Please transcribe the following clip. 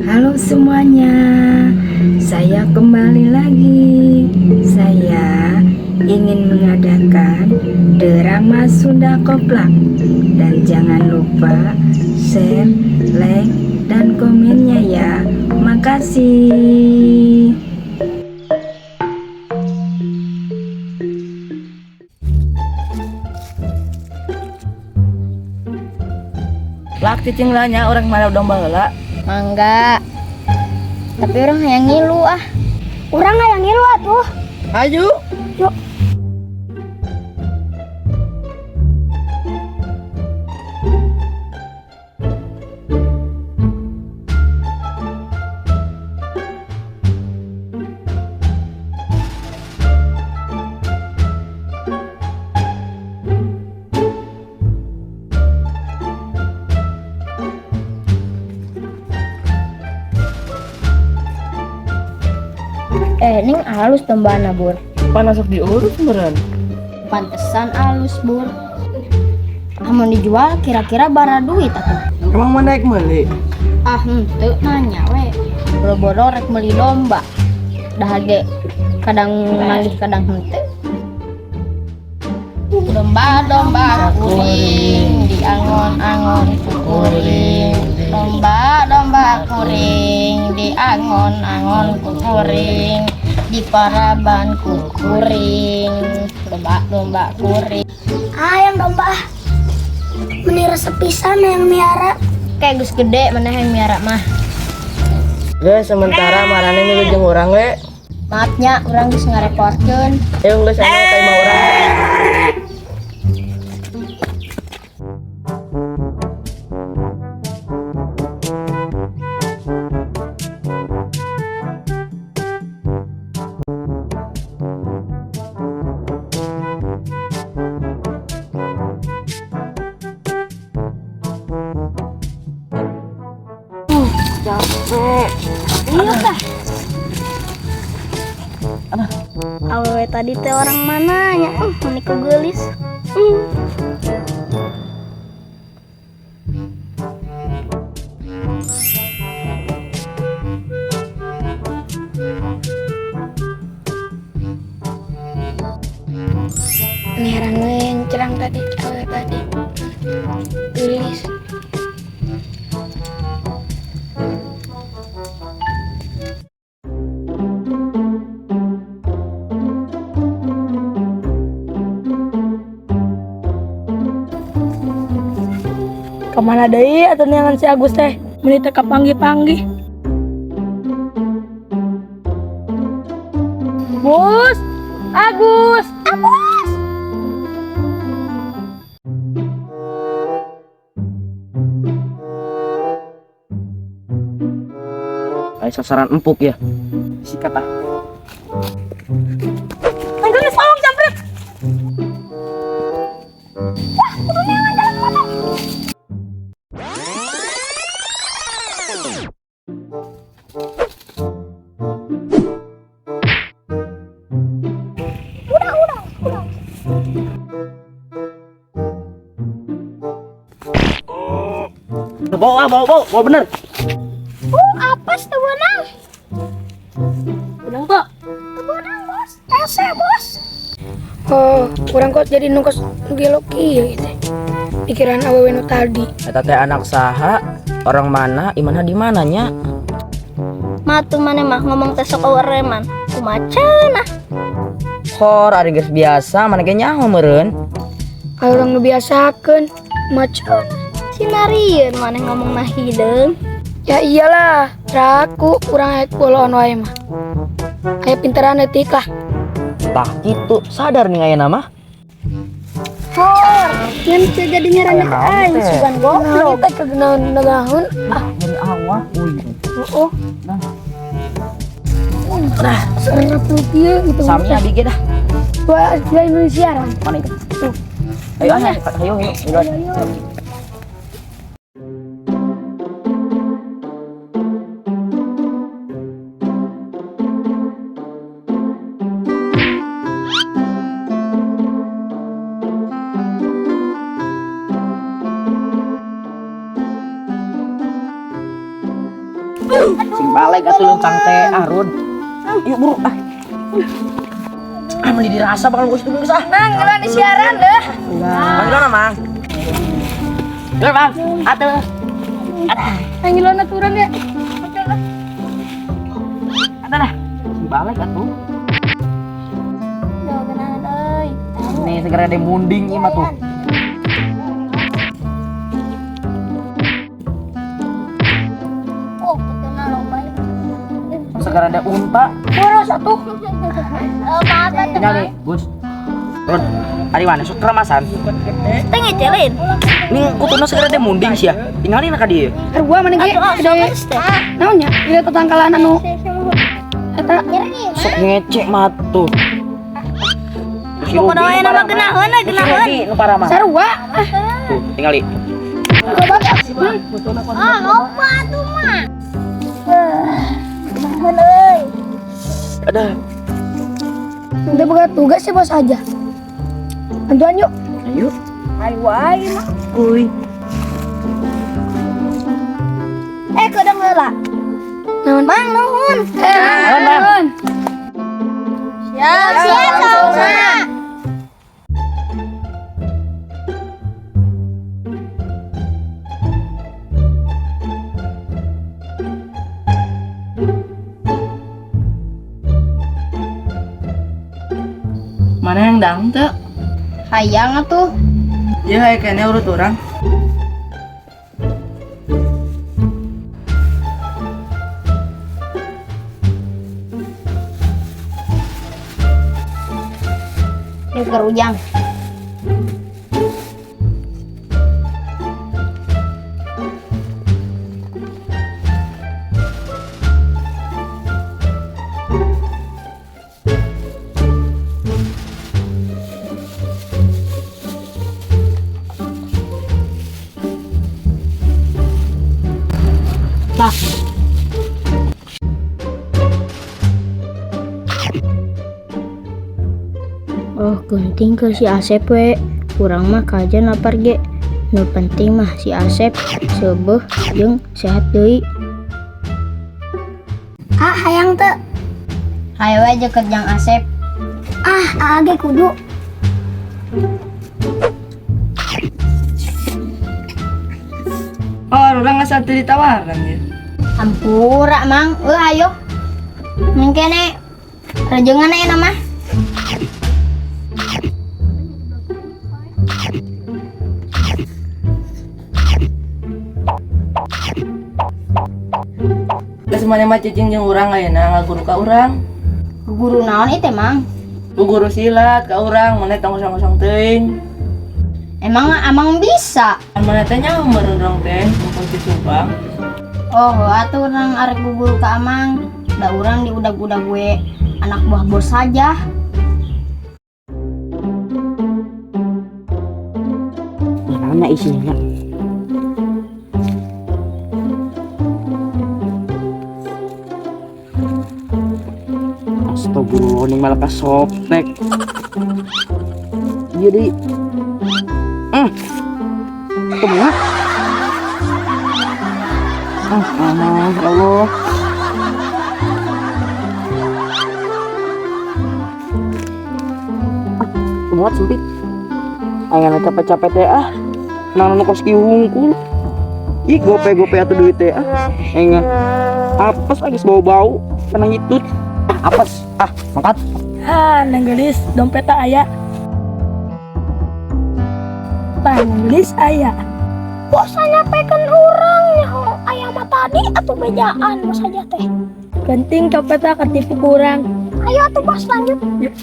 Halo semuanya, saya kembali lagi. Saya ingin mengadakan drama Sunda Koplak. Dan jangan lupa share, like, dan komennya ya. Makasih. Lak, cicing lah nya, urang mana domba heula. Mangga. Tapi urang hayang ngilu ah. Urang hayang ngilu atuh. Ayo. Yuk. Eh, ning alus dombana, Bur. Pan masuk diurus meureun. Pantesan alus, Bur. Amun dijual kira-kira bara duit atuh. Emang mana rek meuli? Ah, henteu, nanya we. Boro-boro rek meuli domba. Dah ge kadang manggih kadang henteu. Domba-domba kuring diangon-angon ku kuring. Domba-domba kuring diangon-angon ku kuring. Diparaban ku kuring. Domba-domba kuring. Hayang domba ah. Meni resep pisan yang miara. Kayak geus gede maneh yang miara mah. Geus, sementara maraneh milu jeung urang we. Maaf nya, urang geus ngareportkeun. Ayo geus anu ka imah urang. Capek. Iya kah? Awewe tadi teh orang mana nya? Meni ku geulis. Heran we yang cerang tadi, awewe tadi. Geulis. Kemana deui atuh neangan si Agus teh? Meuni teu kapanggih-panggih. Gus, Agus, Agus. Ayo sasaran empuk ya. Sikat ah. Geus tolong jambret. Wah, kudu neangan jalan mana? Udah, udah, udah. Bawa, bawa, bawa, bawa bener. Apa sih benang? Benang kok. Benang, bos. Ese, bos. Oh, kurang kok jadi nungkos gelok kieu gitu. Pikiran awewe nu tadi. Eta teh anak saha? Orang mana? Imana di mananya? Matu maneh mah ngomong teh sok reman. Kumaha cenah? Hor, ari geus biasa, mana ge nyaho meureun. Ayo urang nu biasakeun, macan. Sinarieun maneh ngomong nah hideung. Ya iyalah, raku urang aya boloan wae mah. Aya pinteran leutik lah. Tah kitu, sadar nih aya nama. Hor, ngan teu jadi ngaranna Aya naon aing teh? sugan goblok. Nah, teh kegenaun nagahun. Ah, Dari awak, uy. oh. Nah. Nah, serep lu kieu gitu. Sami abi ge dah. Dua dua Indonesia ran. Mana itu? Tuh. Ayo, ayo, ayo, ayo, ayo. Ayo. Sing balik atuh leumpang teh, ah Rud. Yuk buru ah. Ah, meni dirasa bakal geus geus ah. Mang, ngeluan di siaran deh. Mang gimana, Mang? Gimana, Mang? Atuh. Ngiluan aturan ya. Atuh lah. Sing balik atuh. Duh, genahan euy. Nih segera ada munding ieu mah tuh. Oh, kutuna loba. Segera ada unta. Boros atuh. Maaf atuh. Tinggal nih, Gus. Rud, ari mana sok keramasan? Teh ngecelin. Nih kutuna segera ada munding sih ya. Tinggalin ka dieu. Sarua mana ge? Gede. Naon nya? Ieu tetangkalan anu eta Sok ngecek mah tuh. Si Ruby Pokokna nu mah genaheun we, genaheun. Nu parah mah. Sarua. Tuh, tinggali. Coba. Ah, loba atuh mah. Genaheun euy. Ada. Udah boga tugas sih bos aja. Bantuan yuk. Ayo. Ayo wae mah. Uy. Eh, kedeng heula. Naon? Mang nuhun. Eh, naon? Siap, siap, sauna. Mana yang dang teu? Hayang atuh. Ya kayak kene urut urang. Nuker ujang. Bah. Oh, gunting ke si Asep we. Kurang mah kajian lapar ge. Nu penting mah si Asep seubeuh jeung sehat deui. Ah, hayang teu. Hayo we jeket jang Asep. Ah, age kudu. Oh, urang asa teu ditawaran ya. Hampura mang, euy ayo. Mungkin rejengan aya nama. Geus maneh mah cicing jeung urang ayeuna ngaguru ka urang. Guru naon itu mang? Guru silat ka urang, maneh tong kosong-kosong teuing. Emang amang bisa? Maneh teh nyaho meureun urang teh mumpung ti Subang. Oh, atuh urang arek guru ka amang. Da urang diudag-udag we anak buah bos saja. Mana isinya? Astagfirullah, ini malah kasopek. Iya di. Ketemu. Ah, ah, ya Allah. Ah, muat sempit. Ayo capek-capek teh ah. Nang nu kos kieu hungkul. Ih, gope-gope atuh duit teh ah. Enggak. Apes geus bau-bau, tenang hitut. Apes. Ah, mangkat. Ah, nang gelis dompet aya. Panggelis aya. Bosan nyapekeun urang nyaho aya mah tadi atuh bejaan bos aja teh. Penting copetnya ketipu kurang. Ayo atuh bos lanjut. Yuk.